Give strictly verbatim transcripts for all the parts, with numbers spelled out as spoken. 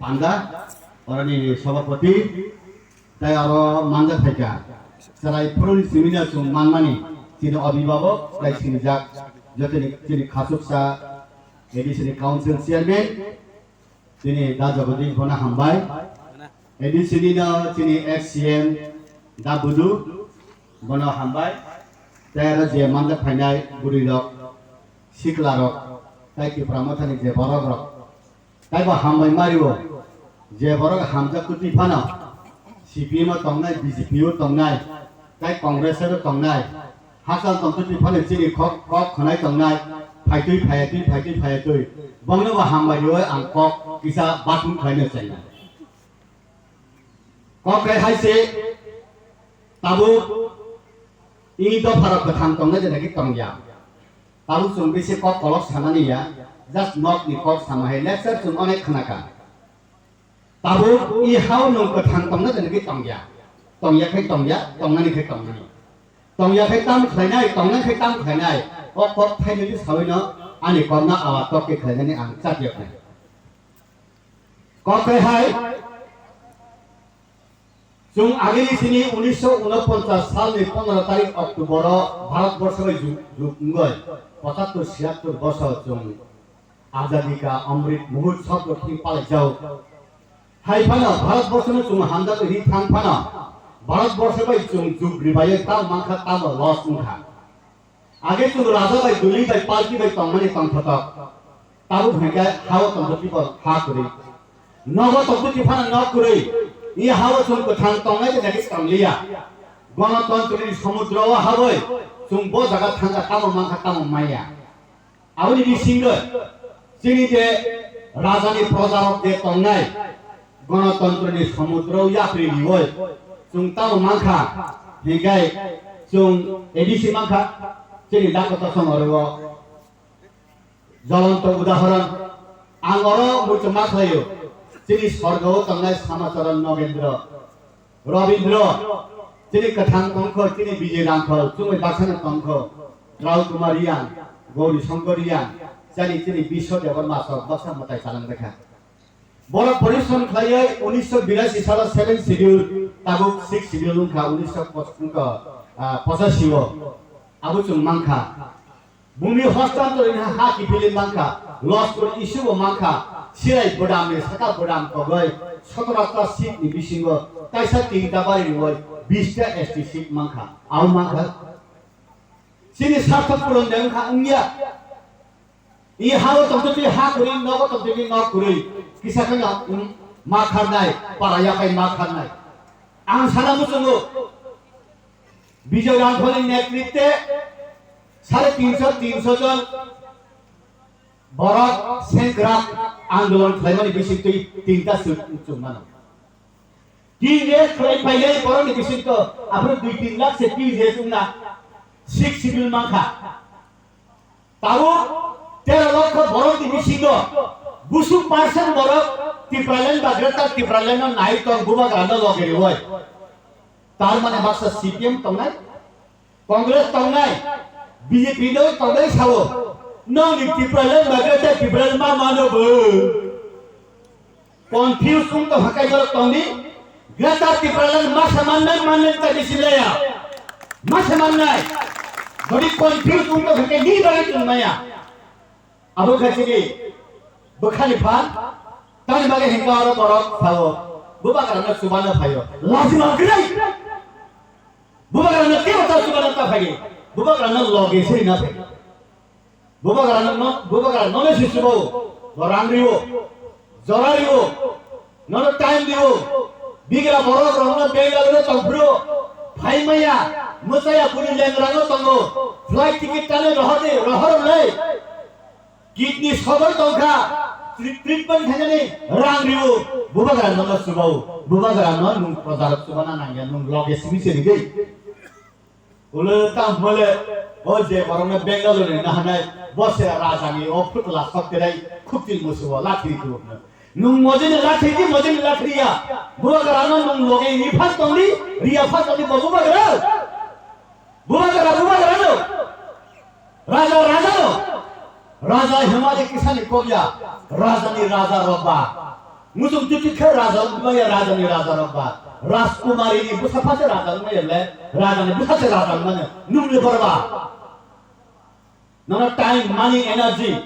Panda, oroni sabhapati, tai aro manjak phaikha. Chwrai phuruni simi no chwng manmani, chini abhibhabok, tai sinijak, jotoni chini khachuksa, A D C ni council chairman, chini da Jagadish bono hambai. A D C ni no chini ex C M da Budu bono hambai. Tai aro je manjak phainai bwrwi rok, sikla rok, tai Tipra Mothani je borok rok, taibo hambai mario. Je borok hamjak kwtwi phano, C P M o tongnai, B J P o tongnai, tai Congress o tongnai, hakal tongtwtwi phano chini kok, kok khwnai tongnai, phaitwi phayatwi, phaitwi phayatwi, bongnobo hambai riowi ang kok kisa bathum khlaina chainai. Kok khe hai se, tabuk i dopharok kwthang tongnai jena khe tongya. Tabuk chwng bisi kok kolok sanani ya, just nok ni kok sama hai lecture chwng onek khna kha. Tabuk i hao nwng kwthang tongna jena khe tongya. Tongya khai tongya, tongnani khai tongnani. Tongya khai tam khlainai, tongnai khai tam khlainai. O kok thainwi sawi no ani kok no awa tok khe khlainani ang chak yaknai. Kok khe hai, chwng agini sini unisho unoponchas salni pondro tarik October o Bharat borso bai ju-, jug wngwi pochattor siyattor bosor chwng Azadi ka Amrit Mahotsav rok thwi palai jao. Hai phano Bharat borso no chwng hamjak ri thang phano Bharat borso bai chwng jug ribai tamo mankha tamo loss wngkha. Age chwng raja bai duli bai palki bai tongmani tongthotok. Tabuk hwnkhe hao tongthoki bo ha kwrwi. Nogo tongthoki phano nok kwrwi. I hao chwng kwthang tongnai de nagi tonglia. Gonotontro ni somudro o haboi chwng bo jaga thangkha tamo mankha tamo maya. Aboni bisingo chini je raja ni proja rok je tongnai, gonotontro ni somudro yapri rioi chwng tamo mankha, hinkhai chwng A D C mankha, chini dakota song oro jolonto udahoron ang oro muchungma khlaio, chini sorgo o tongnai Samacharan Nogendro, Robindro, chini kwthang tongkho, chini Bijay Rangkhol, chumui baksano tongkho, Rao Kumar Reang, Gauri Shankar Reang, chini, chini Biswa Debbarma sok baksa mwtai chalang baikha. Borok porishrom khlaiwi unisho birasi salo seven schedule, tabuk six schedule wngkha unisho poch-, wngkha, ah, pochashi o. Abo chwng mankha. Bumi hostantor wngkha ha kiphilwi mankha, Loskur issue bo mankha, Sirai Bodam ni saka Bodam kogoi sotorota seat ni bisingo kaisa tinta bari rwoi bista S T seat mankha, abo mankha. Chini sartho puron de wngkha wngya. I hao tongtwtwi ha kwrwi, nogo tongtwtwi nok kwrwi, kisa kheno, um, ma kharnai, para yakhai ma kharnai. Ang sana muchungo, Bijoy Rangkhol ni netritwe sare tinsho, tinsho jon borok sengkrak andolon khlaimani bisingtwi tinta swk chwng mano. T J S khlai phainai borokni bisingtwi aphuru dui tin lakh se T J S wngna six schedule mankha. Tabuk tero lokho borokni bisingo busuk percent borok Tipraland ba Greater Tipraland no nai tong bubagrano loge rioi. Tar mane baksa C P M tongnai, Congress tongnai, B J P no tongnai sao. Nongni Tipraland ba Greater Tipraland ma mano bo. Confuse wng tong hakai borok tongdi. Greater Tipraland masa mannai mannai ta bisi laya. Masa mannai. Body confuse wng tong hakai ni bagwi tong maya. Abo khaisini bwkhani phan. Tani bagwi hinkhe oro borok sao. Bubagrano chubano phaio. Laji mangnai. Bubagrano kebo ta chubano ta phaidi. Bubagrano loge siri na phaidi. Bubagra no, bubagra no le sisibo, rang riwo, jora riwo, nono time riwo, bigra borok rokno Bengaluru tongphuru, phaimaya, mwchaya buni lengrano tongo, flight ticket tane rohorni, rohor le, kidney sobol tongkha, tre-, treatment khainani rang riwo, bubagra nono subao, bubagra no nung projarok subana nangya, nung loge simi se rigei. Ulo tamo le, o je borokno Bengaluru ni nahanai, bo se raja ni o phutla sokterai khuktil musubo lathiri kubukno. Nung mojini lathiri, mojini lathiri ya. Bubagrano nung loge ni phan tongdi, riya phan tongdi bo bubagra. Bubagra, bubagrano. Raja, rajano. Raja himari kisani kobya. Raja ni raja roba. Muchung twi twi khe raja wngmaya, rajani raja rok ba. Rajkumari ni bwsa pha se raja wngmaya le, rajani bwsa se raja wngmani. Nung le borok ba. Nono time, money, energy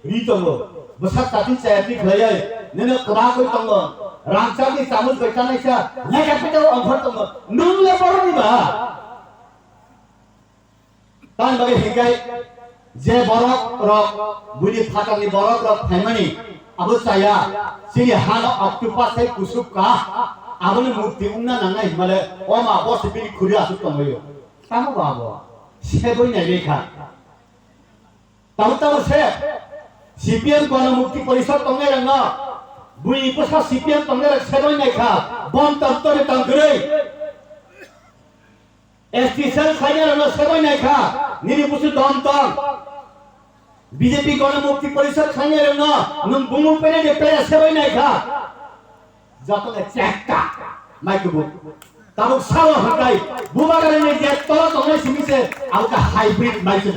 ri tongo. Bwsa chati chaya twi khlaiwi, nini kwbakwi tongo. Rangchakni chamung bai chanaisa, lekha pita ongkhor tongo. Nung le borokni ba. Tamni bagwi hinkhe je borok rok, buini phatarni borok rok phaimani abo chaya, chini hano octopus hai kusuk ka, aboni mukti wngna nangnai hinmale, o ma bo se bini khuri asuk tongwi o. Tamo ba abo? Seboi nai lekha. Tamo tamo se C P M Gona Mukti Porishad tongnai rokno, buini bwsa C P M tongnai rok seboi nai kha, bom tong toni tong kwrwi. S T cell khlainai rokno seboi nai kha, nini busu dom tong. B J P Gona Mukti Porishad khlainai rokno nwng bumung pere de pere seboi nai kha. Joto le chekta mai kubu. Tabuk sao hatai bubagarani je tolo tongnai simi se auka hybrid mai se.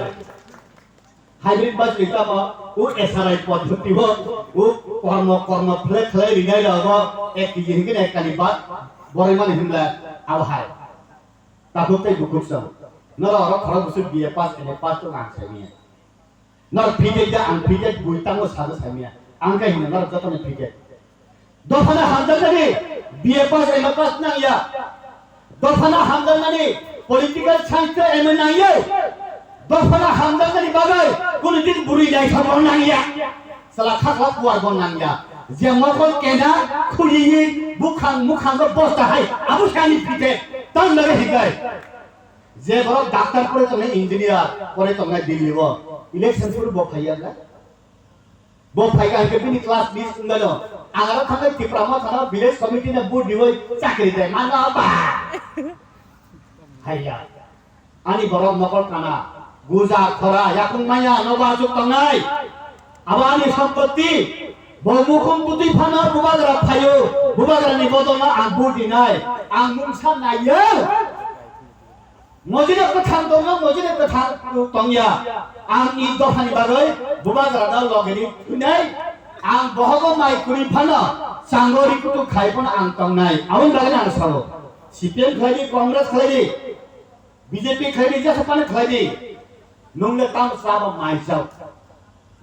Hybrid bus ni tamo, o S R I poddhoti o, o kormo, kormo phle khlai rinai rok o, ek kg hingke ek kali ba, boroi mani himla, abo hai. Takhuk tei bukhuk song. Noro oro khorok bwswk B A pass, M A pass tong ang sai manya. Noro fitted da ang fitted bui tango sabo sai manya. Ang khe hino noro jotono fitted. Dophano hamjaknani B A pass, M A pass nangya. Dophano hamjaknani political science tei M A nangya. Dophano hamjaknani bagwi kunu din bwrwi naithok bo nangya. Sala khakla kuar bo nangya. Je mokol kena khuliwi bukhang mukhang bo bosta hai abo sani pite tang nare hikai. Je borok doctor pore tongnai, engineer pore tongnai Delhi o, election pore bo phaiya na. Bo phaikha hingke bini class miss wngmano. Ang aro thangwi Tipra Motha no village committee no vote riwi chakri de mano ba. Haiya. Ani borok mokol kana. Guja khora yakung maya nogo achuk tongnai. Abo ani sompoti. Bo mukhung butwi phano bubagra phaio. Bubagra ni bodol no ang vote rinai. Ang mungsa naiyo. Mojino kwthang tongo, mojino kwthang tongya. Ang i dophani bagwi bubagrano logeni thwinai. Ang bohogo mai kwrwi phano chango ri kutuk khai phano ang tongnai. Aboni bagwi ang sao. C P M khlaidi, Congress khlaidi, B J P khlaidi, jesa phano khlaidi. Nung le tamo sabo mai chao.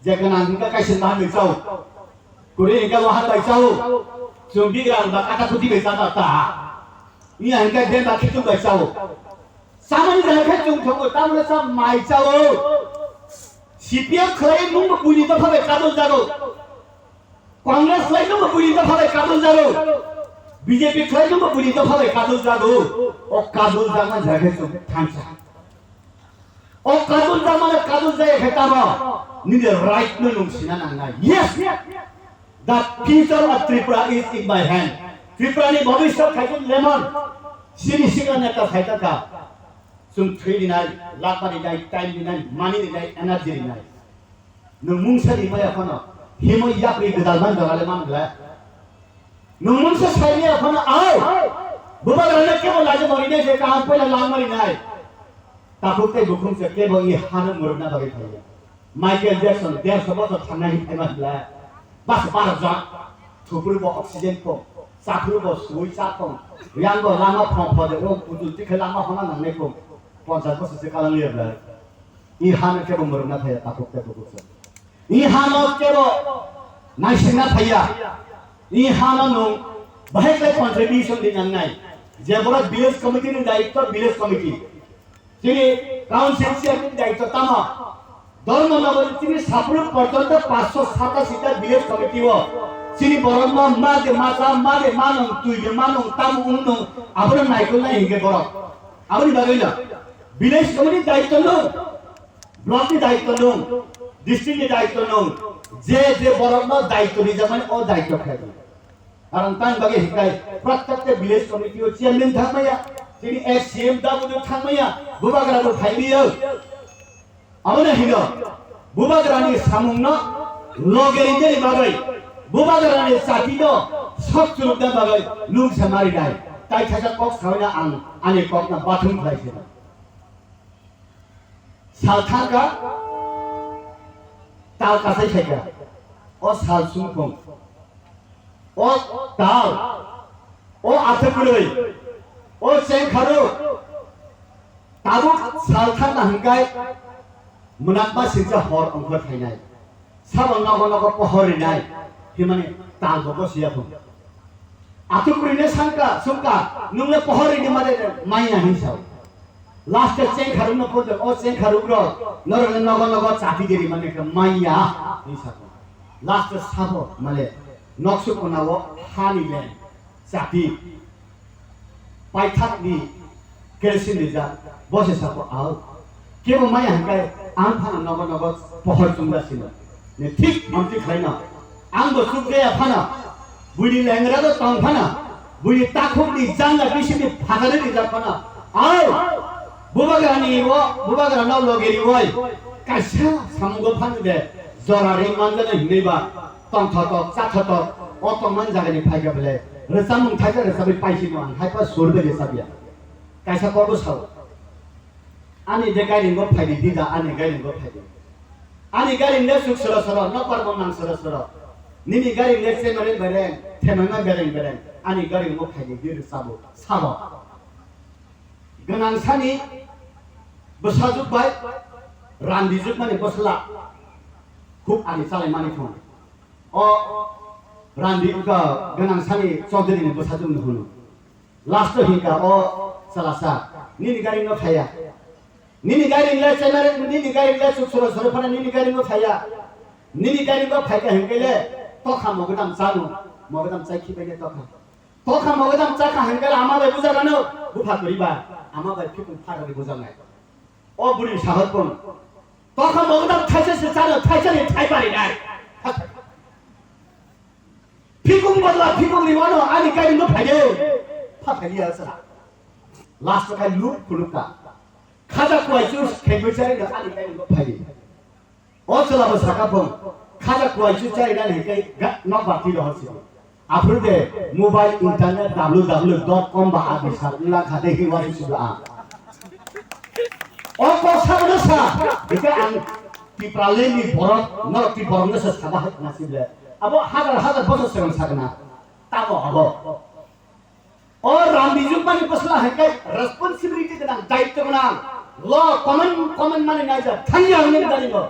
Je gana hingka kaisa ma bai chao. Kuri hingka wahan bai chao. Chumbi gra ba kata kuti bai chao ta. Iya hingka den ba khitung bai chao. Samani gra khe chung thongo tamle sa mai chao. C P M khlai nung bo buini dopha bai kadol jago. Congress khlai nung bo buini dopha bai kadol jago. B J P khlai nung bo buini dopha bai kadol jago. O kadol jagma gra khe chung thansa. O kadul da mane kadul jaya khe tamo nini right no nung sina nangnai. Yes, the future of Tripura is in my hand. Tripura ni bhabishyat khai lemon. Sini singa neta khai ta ka. Chwng thwi rinai, lakma rinai, time rinai, money rinai, energy rinai. Nwng mungsa rimaya phano himwi yapri gwdal man jora le man ble. Nwng mungsa saimaya phano ao. Bubagrano kebo laje mori nai je kaham poila langmari nai. Takhuk tei bukhung se kebo i hano murubna bagwi phaiya. Michael Jackson dersho bochor thangnai hinwi phaima ble. Bas bar jon. Thupru bo oxygen kho. Chaphru bo sui cha kho. Yang bo lama phong pho de o putul tikhe lama hona nangnai kho. Ponchas bochor se kalang liya ble. I hano kebo murubna phaiya takhuk tei bukhuk se. I hano kebo naisingna phaiya. I hano nwng bahai khlai contribution di nangnai. Je borok village committee ni director, village committee. Chini council chairman ni director tamo. Dharmanagar chini Sapru porjonto paanch sho satashi ta village committee o. Chini borok no ma de ma cha, ma de ma nung, twi de ma nung, tamo wng nung, abono naikolnai hinkhe borok. Aboni bagwi no village committee ni director no. Block ni daityo nung, district ni daityo nung, je je borok no daityo rijak mani o daityo khlai di. Karon tang bagwi hikai, prottekta village committee o chairman thangmaya, chini S C M W thangmaya, bubagra bo phaibiyo. Abono hino, bubagra ni samung no loge rinjani bagwi, bubagra ni chati no sok chulukna bagwi lungsa mari nai. Tai khaisa kok sawi na ang ani kok no bathum khlai se. Sal thangkha, tal kasai phaikha. O sal sungkung. O tal, o athukrwi, o chengkharuk, tabuk sal thangna hwnkhe mwnakma singcha hor ongkhor khainai. Sabo nogo nogo pohor rinai, himani tal bo bosiya thung. Athukrwino sangka, sungka, nwng le pohor rini mare manya hinwi sao. Last o chengkharukno podo, o chengkharukrok norokni nogo nogo chapi giri mani khe manya hinwi sao. Last o sabo male noksu konao hani le chapi. Paithakni kerosene rijak, bo se sabo, "Ao, kebo maya hwnkhe ang phano nogo nogo pohor chungjak sino." Ne thik amtwi khlaino. Ang bo chukjaya phano, buini lengra do tong phano, buini takhukni janga bisingni phagari rijak phano, "Ao, bubagrani o, bubagrano loge riwi kaisa samungo phano de jora ri manjana hinwi ba." Tongthotok, chathotok, o tongmani jagani phaikha belai rwchapmung thaisa rwchapwi paisino ang haipa sur bai rwchapya. Kaisa kokbo sao, "Ani de gairingo phaidi dida, ani gairingo phaidi. Ani gairing le suk soro soro, nokbar bo nang soro soro. Nini gairing le chemereng bereng, themaima bereng bereng. Ani gairingo phaidi di rwchabo, sabo." Gwnang sani bwsajwk bai randijwkmani bwsla huk ani chalaimani thung. O randi wngkha gwnang sani Chaudhary ni bwsajwk ni hwnwi. Last o hinkha o chalasa, "Nini gari no thaya. Nini gari le chemare, nini gari le chuk soro soro phana nini gari no thaya. Nini gari no phaika hinkhe le tokha mogodam chanu, mogodam chai khibai le tokha. Tokha mogodam chakha hinkhe le ama bai buja gano, bupha kwrwi ba, ama bai phikung phar bai buja nai." O buri sahar pun. Tokha mogodam thaisa se chano, thaisa ni thai bari nai. Phikung bodla phikung ni wano ani kaini no phaide. Pha phaide ya sa. Last kai luk khulukka. Khaja kuai chu khengoi chari no ani kaini no phaide. O chwla bo saka phung. Khaja kuai chu chari nani kai ga nok ba ti rohor si. Aphuru de mobile internet W W W dot com ba abi sar ula khade hi wa su a. O kok sa no sa. Bika ang Tipraland ni borok, norok Tiborok no sa saba hai na si le. Abo hazar hazar bosor segon sakna. Tamo abo. O randijwkmani bwsla hai khe responsibility gwnang, daityo gwnang. Lo comment, comment mani naijak thangya hwnwi gari no.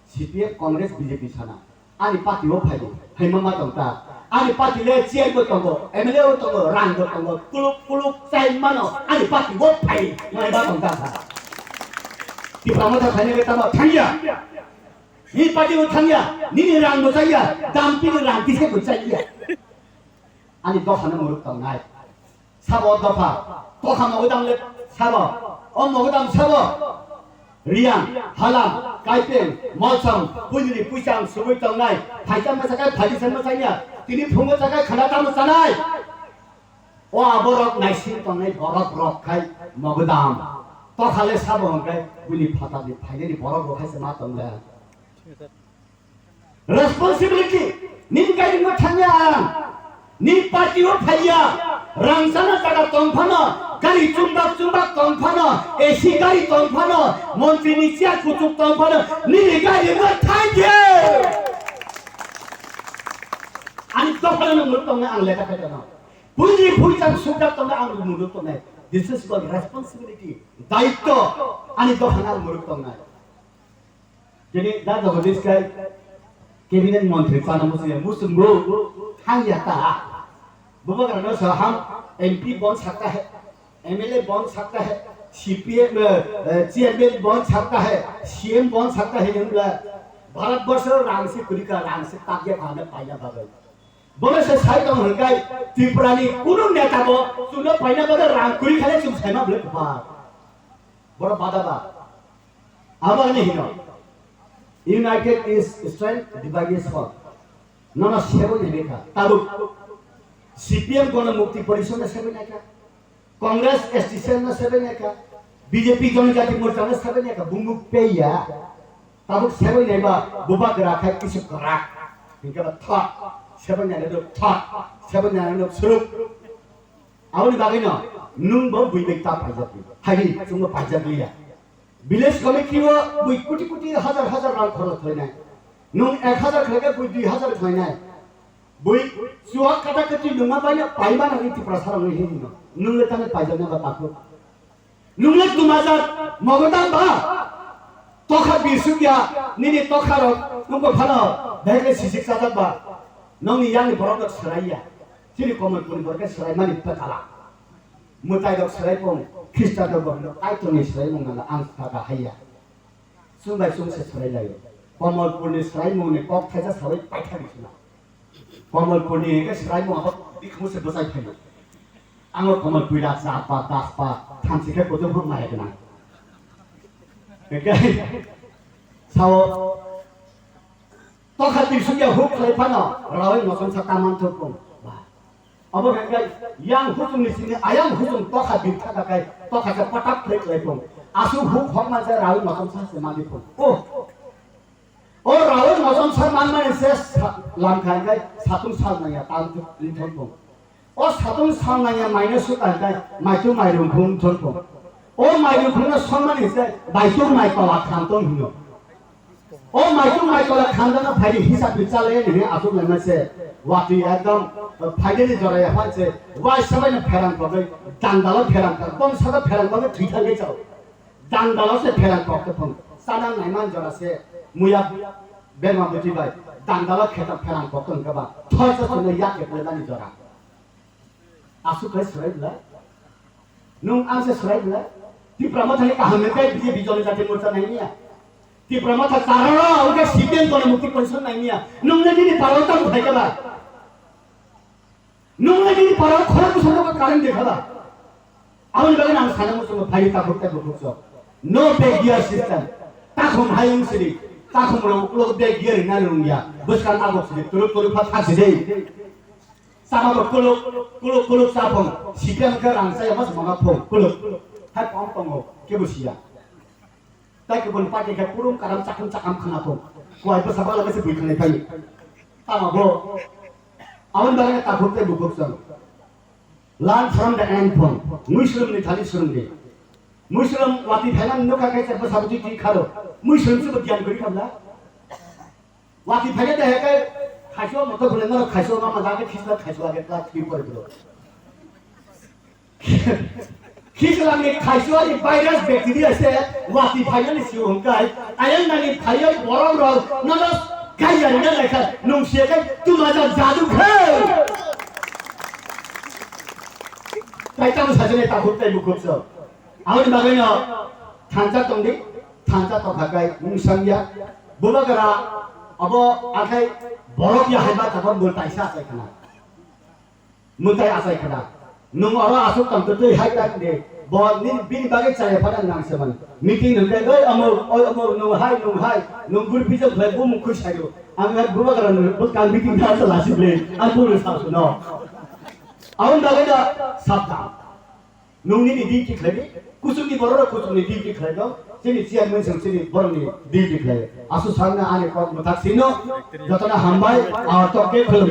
C P M, Congress, B J P sana. Ani party o phaidi, phaima ma tong ta. Ani party le chair bo tongo, M L A o tongo, rang bo tongo, kuluk kuluk chai mano, ani party o phai, mai ma tong ta sa. Tipra Motha khaina khe tamo thangya. Ni party o thangya, nini rang bo chaya, dampi ni rang kisa bo chaya. Ani dopha no muruk tongnai. Sabo dopha, tokha mogodam le sabo, o mogodam sabo. Riyang, Halam, Kaipeng, Molsom, Puinri, Puichang, Subui tongnai, phaisa masakai, phaisa masanya, tini phungo sakai, khana tamo sanai. O aborok naising tongnai borok rok khai mogodam. Tokha le sabo hwnkhai, buini phatarni phainani borok rok khai se ma tongle. Responsibility, nini gari no thangya ang. Ni party o phaiya. Rang sana jaga tong phano, gari chumbak chumbak tong phano, A C gari tong phano, montri ni chair kuchuk tong phano, nini gari no thangya. Ani dophano no muruk tongnai ang lekha khai tongno. Buini phuichang sukjak tongnai ang muruk tongnai. This is called responsibility. Daityo ani dophano ang muruk tongnai. Jeni da Jagadish kai cabinet montri chana musuya musumgo hangya ta. Bubagrano sa hum M P bon sakta hai, M L A bon sakta hai, C P M, eh, eh, chairman bon sakta hai, C M bon sakta hai, hinwi bla Bharat borsho rang se kurika rang se takya phana paina bagwi. Bono se sai tong hwnkhai Tripura ni kunu neta bo chwngno paina bagwi rang kuri khale chwng saima bwlai kwpar. Boro bada ba. Abo ani hino. United is strength, divided is fall. Nono sebo ni lekha. Tabuk C P M Gono Mukti Porishad no sebo ni lekha. Congress S T C L no sebo ni lekha. B J P Jonojati Morcha no sebo ni lekha. Bumbu peya. Tabuk sebo ni ba bubagra khai kisu krak. Hingke ba thok. Sebo ni do thok. Sebo ni do suruk. Aboni bagwino nwng bo bui bai ta paijak di. Haini chwngno paijak liya. Village committee o bui kuti kuti hajar hajar rang khorok khlainai. Nwng ek hajar khlaikhe bui dui hajar khlainai. Bui chuak kata kati nungma bai na pai mana ni Tripura sarang ni hino. Nung le tani pai jana ba taku. Nung le tumajak mogodam ba. Tokha bisuk ya nini tokha rok nungko phano dai le sisik sajak ba. Nong ni yang ni borok rok serai ya. Chini komon puni borok ke serai mani petala. Mutai rok serai pong Khristan rok borok rok ai tongni serai mung nang ang kha ba hai ya. Chwng bai chwng se swrai laio. Komolpurni swraimungni kok thaisa sawi paithakni sina. Komolpurni hwnkhe swraimung abo bikhumu se bwchai phaio. Ango Komolpuri raksa apa daspa thamsi khe kutung hok nai gwnang. Hwnkhe sao tokha tisukya huk khlai phano rawi mochomsa kaman thukung. Ba. Abo hwnkhe yang husungni simi ayang husung tokha birtha dakai tokha se patak khlai khlai phung. Aswk huk hokma se rawi mochomsa se manwi phung. O, o rawi mochomsa manmani se sa-, lamkha hwnkhe satung sal nangya tam rinthon phung. O satung sal nangya maino suka hwnkhe maitu mairung phung thon phung. O mairung phungno songmani se baitung mai tola khamtong hino. O maitu maikola khandana phaidi hisab bi chalai nini asuk lai mase. Watwi ekdom phaidi ni jora ya phan se. Wai sabai no pherang kok, dangdalo pherang kok, bong sada pherang kok thwi thang chao. Dangdalo se pherang kok te phung. Sana naiman jora se muya bema buti bai. Dangdalo kheta pherang kok tong kaba. Thoi sa sunu yak ke pele bani jora. Asuk khai surai bla. Nung ang se surai bla. Tipra Motha ni kaham ni kai B J P Jonojati Morcha nai niya. Tipra Motha chara ro uga C P M kono mukti position nai niya. Nung le nini parao tam khai kala. Nung le nini parao khorok bwswk no current dekha la. Aboni bagwi ang sana muchungo phai takhuk tei bukhuk sok. No backyard system. Takhum hayung sidi. Takhum rok uklok backyard hinani rungya. Bwskang agok sidi. Turuk turuk pha thak sidi. Sama bo kuluk, kuluk, kuluk sa phung. Sikla hwnkhe rang saya mas mano phung. Kuluk. Hai pom tongo. Kebo siya. Tai kebun pati khe purum karam chakam chakam khna phung. Kuai bwsa bala bwsa bui khanai phai. Tama bo. Aboni bagwi takhuk tei bukhuk song. Learn from the end phung. Muisrum ni thani srum ni. Muisrum wati thailang nokha khe bwsa bwtwi twi kharo. Muisrum se bo gyan gori khabla. Wati phaiya de hekai khaiso moto bole no khaiso ma ma dage khisla khaiso age class three pore bro. Khisla ni khaiso ani virus bacteria se wati phaiya ni siu hungkai ayang nani phaiya borok rok no no kai ya ni na lekha nung se kai tu ma ja jadu khai. Tai tam sa jene ta khuk tai bukhuk so. Aboni bagwino thansa tongdi, thansa tongkha kai mungsangya. Bubagra abo akhai borok ya haiba tabok bo taisa achai khana. Mutai achai khana. Nung oro asuk tong twi hai tak de. Bo ni bini bagwi chaya phana nang se man. Meeting nang kai oi amo oi amo nung hai nung hai nung guri pijak lai bo mukhu sayo. Ang hai bubagra nung bo kan meeting thansa lasi ble. Ang bo sa suno. Aboni bagwino sabda. Nungni ni duty khlai di, kuchukni borok rok kuchukni duty khlai do, chini chairman song chini borok ni duty khlai. Asu sangna ani kok mwthak sino, jotona hambai, a tok ke khulum.